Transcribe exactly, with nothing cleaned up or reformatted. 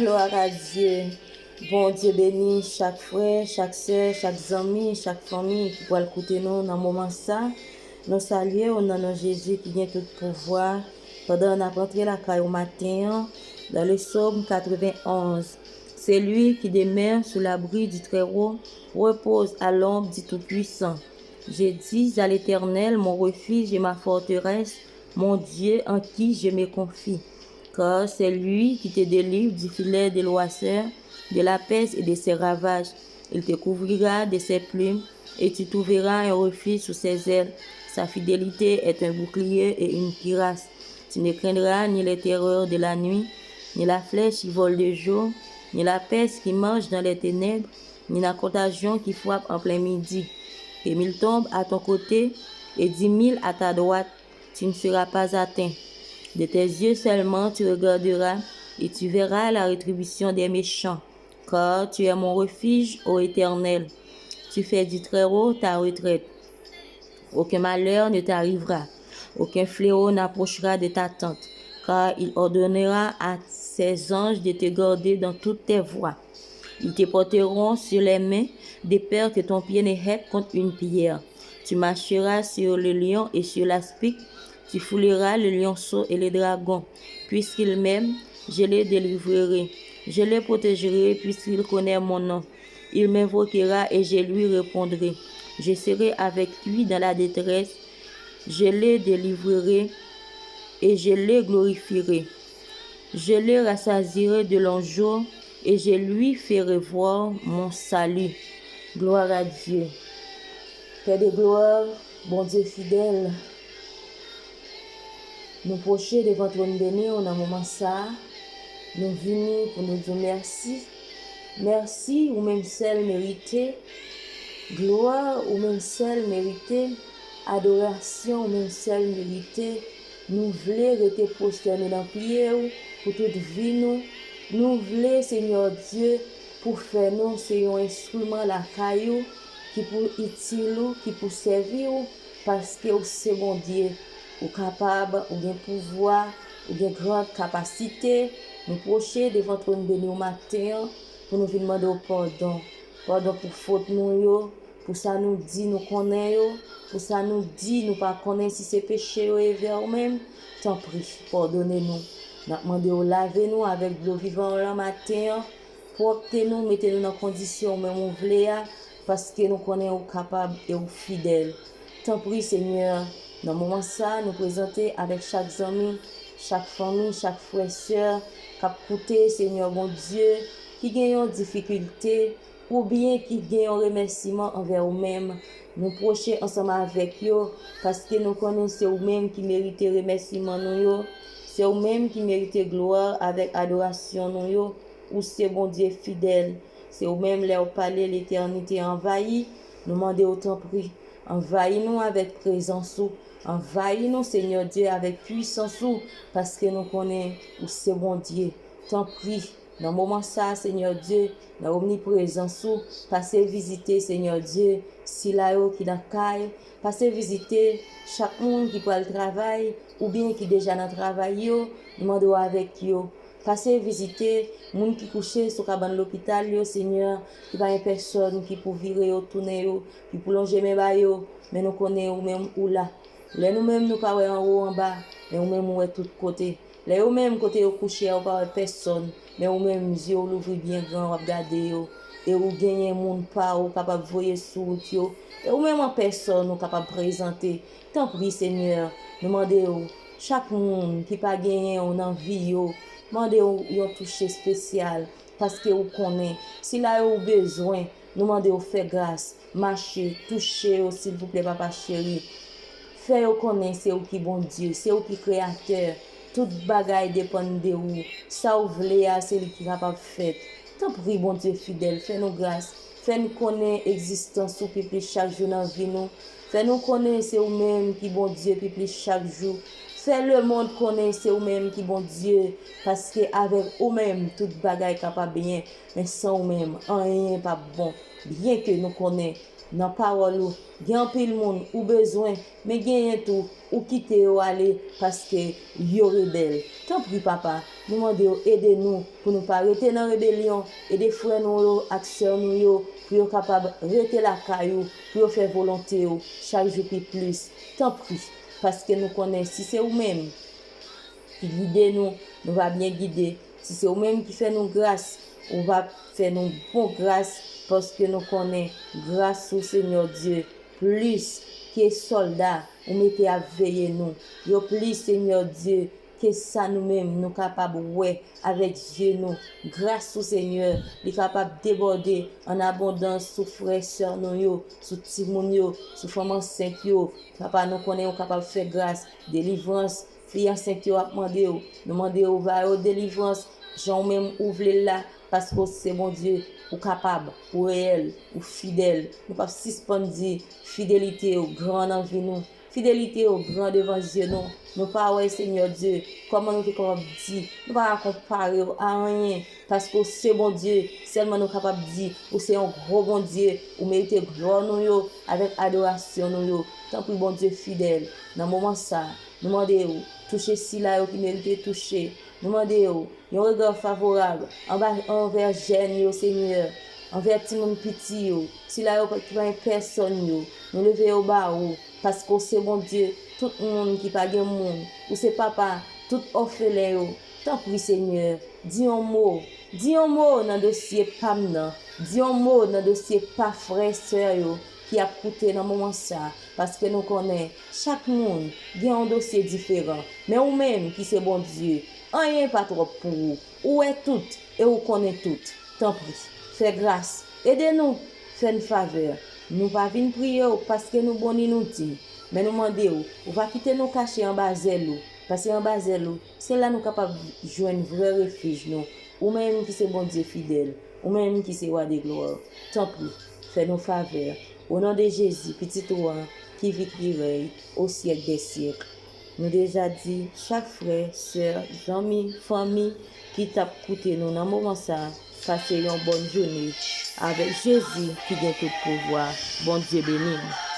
Glwa a Dye. Bondye beni chak frè, chak sè, chak zanmi, chak fanmi ki pral koute nou nan moman sa. Nou salye w nan non Jezi ki gen tout pouvwa. Pandan n ap antre lakay ou maten an, dans le psaume quatre-vingt-onze, celui qui demeure sous l'abri du Très-Haut repose à l'ombre du Tout-Puissant. Je dis à l'Éternel, mon refuge et ma forteresse, mon Dieu en qui je me confie. Car c'est lui qui te délivre du filet de l'oiseau, de la peste et de ses ravages. Il te couvrira de ses plumes, et tu trouveras un refuge sous ses ailes. Sa fidélité est un bouclier et une cuirasse. Tu ne craindras ni les terreurs de la nuit, ni la flèche qui vole de jour, ni la peste qui marche dans les ténèbres, ni la contagion qui frappe en plein midi. Que mille tombent à ton côté et dix mille à ta droite, tu ne seras pas atteint. De tes yeux seulement tu regarderas et tu verras la rétribution des méchants. Car tu es mon refuge, ô Éternel. Tu fais du Très-Haut ta retraite. Aucun malheur ne t'arrivera, aucun fléau n'approchera de ta tente, car il ordonnera à ses anges de te garder dans toutes tes voies. Ils te porteront sur les mains, de peur que ton pied ne heurte contre une pierre. Tu marcheras sur le lion et sur l'aspic, tu fouleras le lionceau et le dragon. Puisqu'il m'aime, je le délivrerai, je le protégerai, puisqu'il connaît mon nom. Il m'invoquera et je lui répondrai. Je serai avec lui dans la détresse, je le délivrerai et je le glorifierai. Je le rassasierai de longs jours et je lui ferai voir mon salut. Gloire à Dieu. Père de gloire, Bondye fidèl, nou pwoche devan twòn beni w nan moman sa a. Nou vini pou nou di w mèsi. Mèsi, ou menm sèl merite. Glwa, ou menm sèl merite. Adorasyon, ou menm sèl merite. Nou vle rete pwostène nan pye w pou tout vi nou. Nou vle, Senyè Dye, pou fè nou se yon enstriman lakay ou ki pou itil ou, ki pou sèvi w, paske ou se Bondye. Ou kapab, ou gen pouvwa, ou gen gran kapasite. Nou pwoche devan twòn beni w maten an pou nou vin mande w padon. Padon pou fot nou yo, pou sa nou di nou konnen yo, pou sa nou di nou pa konnen, si se peche yo envè ou menm, tanpri, padone nou. N ap mande w lave nou avèk dlo vivan w lan maten an, pwòpte nou, mete nou nan kondisyon ou menm ou vle a, paske nou konnen ou kapab e ou fidèl. Tanpri, Senyè, nan moman sa, nou prezante avèk chak zanmi, chak fanmi, chak frè, sè k ap koute, Senyè Bondye, ki gen yon difikilte, oubyen ki gen yon remèsiman anvè ou menm. Nou pwoche ansanm avèk yo, paske nou konnen se ou menm ki merite remèsiman nou yo, se ou menm ki merite glwa avèk adorasyon nou yo, ou se Bondye fidèl. Se ou menm, lè w pale, letènite anvayi. Nou mande w, tanpri, anvayi nou avèk prezans ou. Anvayi nou, Senyè Dye, avèk pwisans ou, paske nou konnen ou se Bondye. Tanpri, nan moman sa, Senyè Dye, nan omniprezans ou, pase vizite, Senyè Dye, sila yo ki nan kay, pase vizite chak moun ki pral travay oubyen ki deja nan travay yo, nou mande w avèk yo. Pase vizite moun ki kouche sou kabann lopital yo, Senyè, ki pa gen pèsòn ki pou vire yo, tounen yo, ki pou lonje men ba yo, men nou konnen ou menm ou la. Lè nou menm nou pa wè anwo anba, men ou menm ou wè tout kote. Lè yo menm kote yo kouche a, ou pa wè pèsòn, men ou menm zye w louvri byen gran, w ap gade yo. E ou genyen moun pa ou kapab voye sou wout yo. E ou menm an pèsòn ou kapab prezante. Tanpri, Senyè, nou mande w, chak moun ki pa genyen w nan vi yo, mande w yon touche espesyal, paske ou konnen, sila yo ou bezwen, nou mande w fè gras, mache, touche yo, silvouplè, papa cheri. Fè yo konnen se ou ki Bondye, se ou ki kreyatè, tout bagay depann de ou, sa ou vle a, se li ki kapab fèt. Tanpri, Bondye fidèl, fè nou gras, fè n konnen egzistans ou pi plis chak jou nan vi nou. Fè nou konnen se ou menm ki Bondye pi plis chak jou. Fè lemonn konnen se ou menm ki Bondye, paske avèk ou menm tout bagay kapab byen, men san ou menm, anyen p ap bon. Byenke nou konnen nan pawòl ou. Gen anpil moun ou bezwen, men genyen tou ou kite yo ale paske yo rebèl. Tanpri, Papa, nou mande w ede nou pou nou pa rete nan rebelyon. Ede frè nou yo ak sè nou yo pou yo kapab rete lakay ou, pou yo fè volonte w chak jou pi plis. Tanpri, paske nou konnen si se ou menm ki gide nou, nou va byen gide. Si se ou menm ki fè nou gras, ou va fè nou bon gras, paske nou konnen gras ou, Senyè Dye, plis ke sòlda ou mete ap veye nou yo plis, Senyè Dye, ke sa nou menm nou kapab wè avèk zye nou. Gras ou, Senyè, li kapab debòde an abondans sou frè, sè nou yo, sou timoun yo, sou fanm ansent yo. Papa, nou konnen ou kapab fè gras, delivrans, fi ansent yo ap mande w. Nou mande w, ba yo delivrans, jan ou menm ou vle l la, paske w se Bondye, ou kapab, ou reyèl, ou fidèl. Nou p ap sispann di fidelite w gran nan vi nou. Fidelite w gran devan zye nou. Nou pa wè, Senyè Dye, kòman nou te kapab di, nou pa ka konpare w a anyen, paske w se Bondye, sèlman nou kapab di, ou se yon gwo Bondye, ou merite glwa nou yo, avèk adorasyon nou yo. Tanpri, Bondye fidèl, nan moman sa, nou mande w, touche sila yo ki merite touche. Nou mande w, yon rega favorab anba, anvè jèn yo, Senyè, anvè timoun piti yo, sila yo ki pa gen pèsòn yo. Nou leve yo ba ou, paske w se Bondye tout moun ki pa gen moun. Ou se papa tout òfelen yo. Tanpri, Senyè, di yon mo. Di yon mo nan dosye pa m nan. Di yon mo nan dosye pa frè, sè yo ki ap koute nan moman sa, paske nou konnen chak moun gen yon dosye diferan. Men ou menm ki se Bondye, anyen pa twòp pou ou. Ou wè tout e ou konnen tout. Tanpri, fè gras, ede nou, fè n favè. Nou pa vin priye w paske nou bon ni nou di, men nou mande w, ou va kite nou kache anba zèl ou, paske anba zèl ou, se la nou kapab jwenn vrè refij nou. Ou menm ki se Bondye fidèl, ou menm ki se Wa de glwa, tanpri, fè nou favè. O non de Jezi, Pitit ou an, ki vit, ki rèy o syèk dè syèk. Nou deja di, chak frè, sè, zanmi, fanmi ki t ap koute nou nan moman sa, pase yon bòn jounen avèk Jezi ki gen tout pouvwa. Bondye beni nou.